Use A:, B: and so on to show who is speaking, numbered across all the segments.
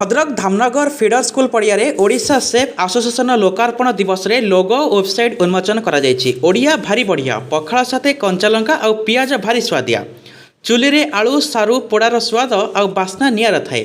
A: Bhadrak Dhamnagar feeder school ପଡ଼ିଆରେ Odisha safe ଆସୋସିଏସନର ଲୋକାର୍ପଣ ଦିବସରେ ଲୋଗୋ, ୱେବସାଇଟ୍ ଉନ୍ମୋଚନ କରାଯାଇଛି। ଓଡ଼ିଆ ଭାରି ବଢ଼ିଆ। ପଖାଳ ସାଥେ କଞ୍ଚାଲଙ୍କା ଆଉ ପିଆଜ ଭାରି ସୁଆଦିଆ। ଚୁଲିରେ ଆଳୁ ସାରୁ ପୋଡ଼ାର ସ୍ୱାଦ ଆଉ ବାସ୍ନା ନିଆରା ଥାଏ।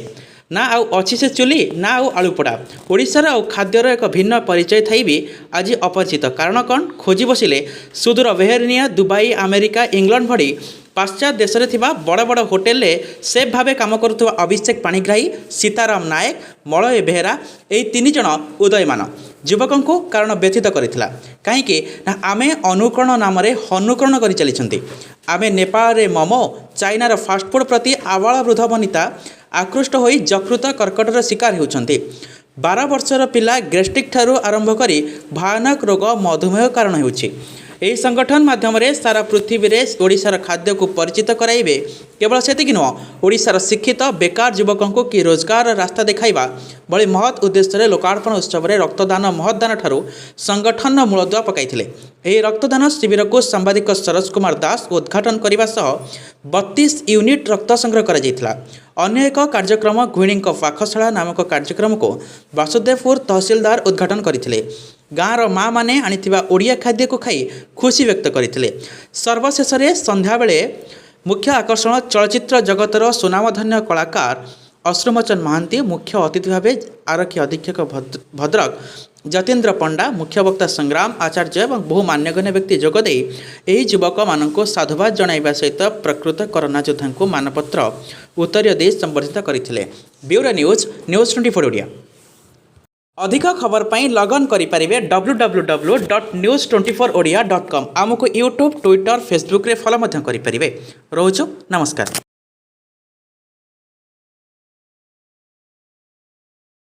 A: ନା ଆଉ ଅଛି ସେ ଚୁଲି, ନା ଆଉ ଆଳୁ ପୋଡ଼ା। ଓଡ଼ିଶାର ଆଉ ଖାଦ୍ୟର ଏକ ଭିନ୍ନ ପରିଚୟ ଥାଇ ବି ଆଜି ଅପରିଚିତ। କାରଣ କ'ଣ ଖୋଜି ବସିଲେ ସୁଦୂର ବେହେରିନିଆ, ଦୁବାଇ, ଆମେରିକା, ଇଂଲଣ୍ଡ ଭଳି ପାଶ୍ଚାତ୍ୟ ଦେଶରେ ଥିବା ବଡ଼ ବଡ଼ ହୋଟେଲରେ ସେଫ୍ ଭାବେ କାମ କରୁଥିବା ଅଭିଷେକ ପାଣିଗ୍ରାହୀ, ସୀତାରାମ ନାୟକ, ମଳୟ ବେହେରା, ଏହି ତିନି ଜଣ ଉଦୟମାନ ଯୁବକଙ୍କୁ କାରଣ ବ୍ୟଥିତ କରିଥିଲା। କାହିଁକି ନା ଆମେ ଅନୁକରଣ ନାମରେ ହନୁକରଣ କରି ଚାଲିଛନ୍ତି। ଆମେ ନେପାଳରେ ମୋମୋ, ଚାଇନାର ଫାଷ୍ଟଫୁଡ଼୍ ପ୍ରତି ଆବାଳ ବୃଦ୍ଧ ବନିତା ଆକୃଷ୍ଟ ହୋଇ ଯକୃତ କର୍କଟର ଶିକାର ହେଉଛନ୍ତି। 12 ବର୍ଷର ପିଲା ଗ୍ୟାଷ୍ଟ୍ରିକ୍ ଠାରୁ ଆରମ୍ଭ କରି ଭୟାନକ ରୋଗ ମଧୁମେହ କାରଣ ହେଉଛି। ଏହି ସଂଗଠନ ମାଧ୍ୟମରେ ସାରା ପୃଥିବୀରେ ଓଡ଼ିଶାର ଖାଦ୍ୟକୁ ପରିଚିତ କରାଇବେ। କେବଳ ସେତିକି ନୁହଁ, ଓଡ଼ିଶାର ଶିକ୍ଷିତ ବେକାର ଯୁବକଙ୍କୁ କି ରୋଜଗାରର ରାସ୍ତା ଦେଖାଇବା ଭଳି ମହତ୍ ଉଦ୍ଦେଶ୍ୟରେ ଲୋକାର୍ପଣ ଉତ୍ସବରେ ରକ୍ତଦାନ ମହତଦାନ ଠାରୁ ସଂଗଠନର ମୂଳଦୁଆ ପକାଇଥିଲେ। ଏହି ରକ୍ତଦାନ ଶିବିରକୁ ସାମ୍ବାଦିକ ସରୋଜ କୁମାର ଦାସ ଉଦ୍ଘାଟନ କରିବା ସହ 32 ୟୁନିଟ୍ ରକ୍ତ ସଂଗ୍ରହ କରାଯାଇଥିଲା। ଅନ୍ୟ ଏକ କାର୍ଯ୍ୟକ୍ରମ ଗୃହିଣୀଙ୍କ ପାକଶାଳା ନାମକ କାର୍ଯ୍ୟକ୍ରମକୁ ବାସୁଦେବପୁର ତହସିଲଦାର ଉଦ୍ଘାଟନ କରିଥିଲେ। ଗାଁର ମାଆମାନେ ଆଣିଥିବା ଓଡ଼ିଆ ଖାଦ୍ୟକୁ ଖାଇ ଖୁସି ବ୍ୟକ୍ତ କରିଥିଲେ। ସର୍ବଶେଷରେ ସନ୍ଧ୍ୟାବେଳେ ମୁଖ୍ୟ ଆକର୍ଷଣ ଚଳଚ୍ଚିତ୍ର ଜଗତର ସୁନାମଧନ୍ୟ କଳାକାର ଅଶ୍ରୁମୋଚନ ମହାନ୍ତି ମୁଖ୍ୟ ଅତିଥି ଭାବେ, ଆରକ୍ଷୀ ଅଧୀକ୍ଷକ ଭଦ୍ରକ ଯତୀନ୍ଦ୍ର ପଣ୍ଡା, ମୁଖ୍ୟବକ୍ତା ସଂଗ୍ରାମ ଆଚାର୍ଯ୍ୟ ଏବଂ ବହୁ ମାନ୍ୟଗଣ୍ୟ ବ୍ୟକ୍ତି ଯୋଗଦେଇ ଏହି ଯୁବକମାନଙ୍କୁ ସାଧୁବାଦ ଜଣାଇବା ସହିତ ପ୍ରକୃତ କରୋନା ଯୋଦ୍ଧାଙ୍କୁ ମାନପତ୍ର, ଉତ୍ତରୀୟ ଦେଇ ସମ୍ବର୍ଦ୍ଧିତ କରିଥିଲେ। Bureau news, news 24 Odia. ଅଧିକ ଖବର ପାଇଁ ଲଗ୍ଅନ୍ କରିପାରିବେ www.news24odia.com। ଆମକୁ ୟୁଟ୍ୟୁବ୍, ଟ୍ୱିଟର, ଫେସବୁକ୍ରେ ଫଲୋ ମଧ୍ୟ କରିପାରିବେ। ରହୁଛୁ, ନମସ୍କାର।